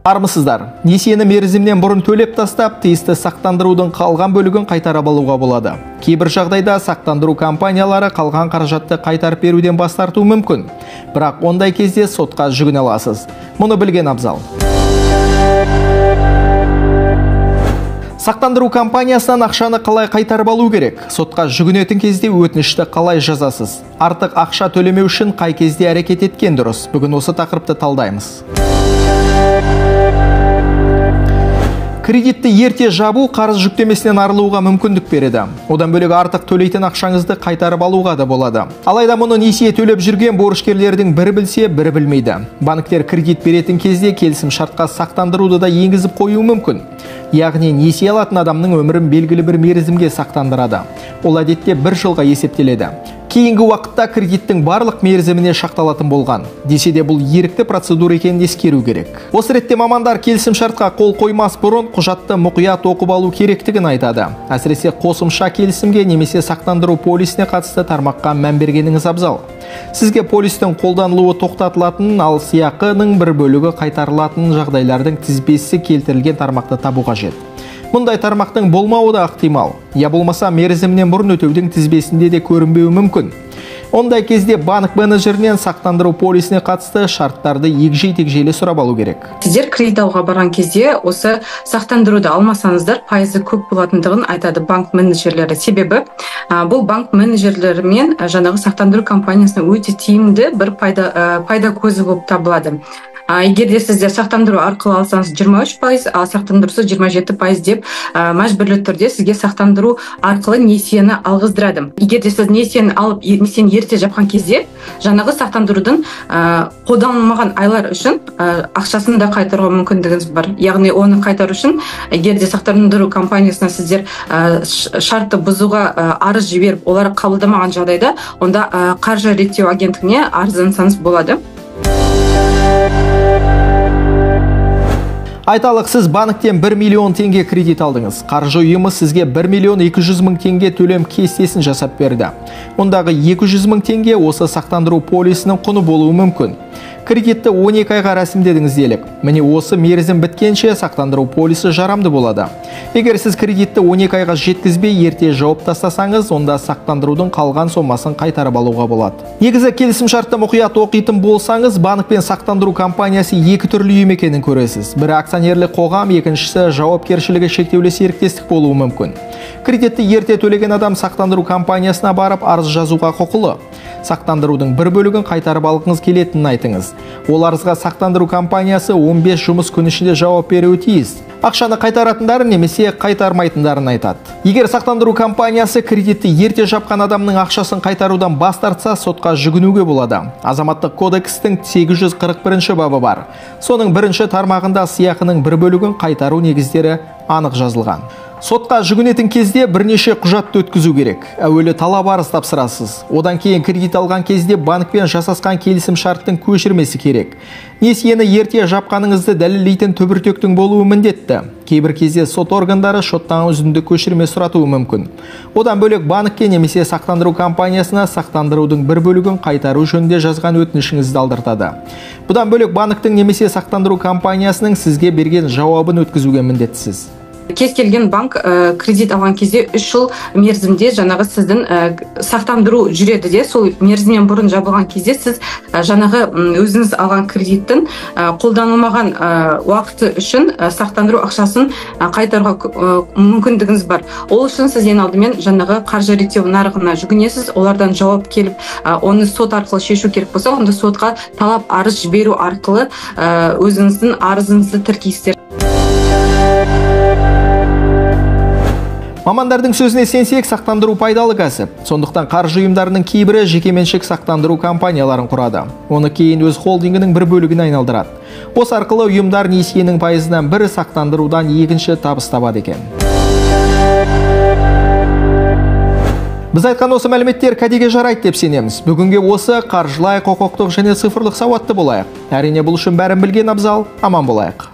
Армысыздар, несиені мерзімнен бұрын төлеп тастап, тиісті сақтандырудың қалған бөлігін қайтарып алуға болады. Кейбір жағдайда сақтандыру компаниялары қалған қаражатты қайтарып беруден бас тартуы мүмкін. Бірақ ондай кезде сотқа жүгіне аласыз. Мұны білген абзал. Сақтандыру компаниясынан ақшаны қалай қайтарып алу керек? Сотқа жүгінетін кезде өтінішті қалай жазасыз? Артық ақша төлемеу үшін қай кезде әрекет еткен дұрыс? Бүгін осы тақырыпты талдаймыз. Кредитті ерте жабу қарыз жүктемесінен арылуға мүмкіндік береді. Одан бөлек артық төлейтін ақшаңызды қайтарып алуға да болады. Алайда мұны несие төлеп жүрген борышкерлердің бірі білсе, бірі білмейді. Банктер кредит беретін кезде келісім шартқа сақтандыруды да енгізіп қоюы мүмкін. Яғни несие алатын адамның өмірін белгілі бір мерзімге сақтандырады. Ол әдетте бір жылға есептеледі. Кейінгі уақытта кредиттің барлық мерзіміне шақталатын болған. Десе де бұл ерікті процедура екенін ескеру керек. Осы ретте мамандар келісім шартқа қол қоймас бұрын құжатты мұқият оқып алу керектігін айтады. Әсіресе қосымша келісімге немесе сақтандыру полисіне қатысты тармаққа мән бергеніңіз абзал. Сізге полистің қолданылуы тоқтатылатынын, ал сыйақының бір бөлігі қайтарылатын жағдайлардың тізбесі келтірілген тармақты табу қажет. Мұндай тармақтың болмауы да ықтимал. Я болмаса мерзімнен бұрын өтеудің тізбесінде де көрінбеуі мүмкін. Ондай кезде банк менеджерінен сақтандыру полисіне қатысты шарттарды егжей-тегжейлі сұрап алу керек. Сіздер кредит алуға барған кезде осы сақтандыруды алмасаңыздар пайызы көп болатындығын айтады банк менеджерлері. Себебі бұл банк менеджерлері мен жаңағы сақтандыру компаниясына өте тиімді бір пайда көзі болып табылады. Егер де сіздер сақтандыру арқылы алсаңыз 23%, ал сақтандырусыз 27% деп мәжбүрлі түрде сізге сақтандыру арқылы несиені алғыздырады. Егер де сіз несиені алып, несиені ерте жапқан кезде жаңағы сақтандырудың қолданылмаған айлар үшін ақшасын да қайтаруға мүмкіндігіңіз бар. Яғни оны қайтару үшін егер де сақтандыру компаниясына сіздер шартты бұзуға арыз жіберіп, олар қабылдамаған жағдайда, онда қаржы реттеу агенттігіне арыздансаңыз болады. Айталық, сіз банктен 1 миллион теңге кредит алдыңыз. Қаржы ұйымы сізге 1 миллион 200 мың теңге төлем кестесін жасап берді. Ондағы 200 мың теңге осы сақтандыру полисінің құны болуы мүмкін. Кредитті 12 айға рәсімдедіңіз делік. Міне осы мерзім біткенше сақтандыру полисі жарамды болады. Егер сіз кредитті 12 айға жеткізбей ерте жауып тастасаңыз, онда сақтандырудың қалған сомасын қайтарып алуға болады. Негізі келісім шартты мұқият оқитын болсаңыз, банк пен сақтандыру компаниясы екі түрлі ұйым екенін көресіз. Бірі акционерлік қоғам, екіншісі жауапкершілігі шектеулі серіктестік болуы мүмкін. Кредитті ерте төлеген адам сақтандыру компаниясына барып арыз жазуға құқылы. Сақтандырудың бір бөлігін қайтарып алғыңыз келетінін айтыңыз. Ол арызға сақтандыру компаниясы 15 жұмыс күні ішінде жауап беруі тиіс. Ақшаны қайтаратындарын немесе қайтармайтындарын айтады. Егер сақтандыру компаниясы кредитті ерте жапқан адамның ақшасын қайтарудан бас тартса, сотқа жүгінуге болады. Азаматтық кодекстің 841 бабы бар. Соның бірінші тармағында сыйақының бір бөлігін қайтару негіздері анық жазылған. Сотқа жүгінетін кезде бірнеше құжатты өткізу керек. Әуелі талап арыз тапсырасыз. Одан кейін кредит алған кезде банкпен жасасқан келісім шарттың көшірмесі керек. Несиені ерте жапқаныңызды дәлелдейтін түбіртектің болуы міндетті. Кейбір кезде сот органдары шоттан үзінді көшірме сұратуы мүмкін. Одан бөлек банкке немесе сақтандыру компаниясына сақтандырудың бір бөлігін қайтару жөнінде жазған өтінішіңізді алдыртады. Бұдан бөлек банктің немесе сақтандыру компаниясының сізге берген жауабын өткізуге міндеттісіз. Кез келген банк кредит алған кезде 3 жыл мерзімде жаңағы сіздің сақтандыру жүреді де, сол мерзімнен бұрын жабылған кезде сіз жаңағы өзіңіз алған кредиттің қолданылмаған уақыты үшін сақтандыру ақшасын қайтаруға мүмкіндігіңіз бар. Ол үшін сіз ең алдымен жаңағы қаржы реттеу нарығына жүгінесіз, олардан жауап келіп, оны сот арқылы шешу керек болса, онда сотқа талап арыз жіберу арқылы өзіңіздің арызыңызды тіркейсіздер. Мамандардың сөзіне сенсек, сақтандыру пайдалы кәсіп. Сондықтан қаржы ұйымдарының кейбірі жекеменшік сақтандыру компанияларын құрады. Оны кейін өз холдингінің бір бөлігіне айналдырады. Осы арқылы ұйымдар несиенің пайызынан бірі сақтандырудан екінші табыс табады екен. Біз айтқан осы мәліметтер кәдеге жарайды деп сенеміз. Бүгінге осы қаржылай, құқықтық және цифрлық сауатты болайық. Әрине бұл үшін бәрін білген абзал, аман болайық.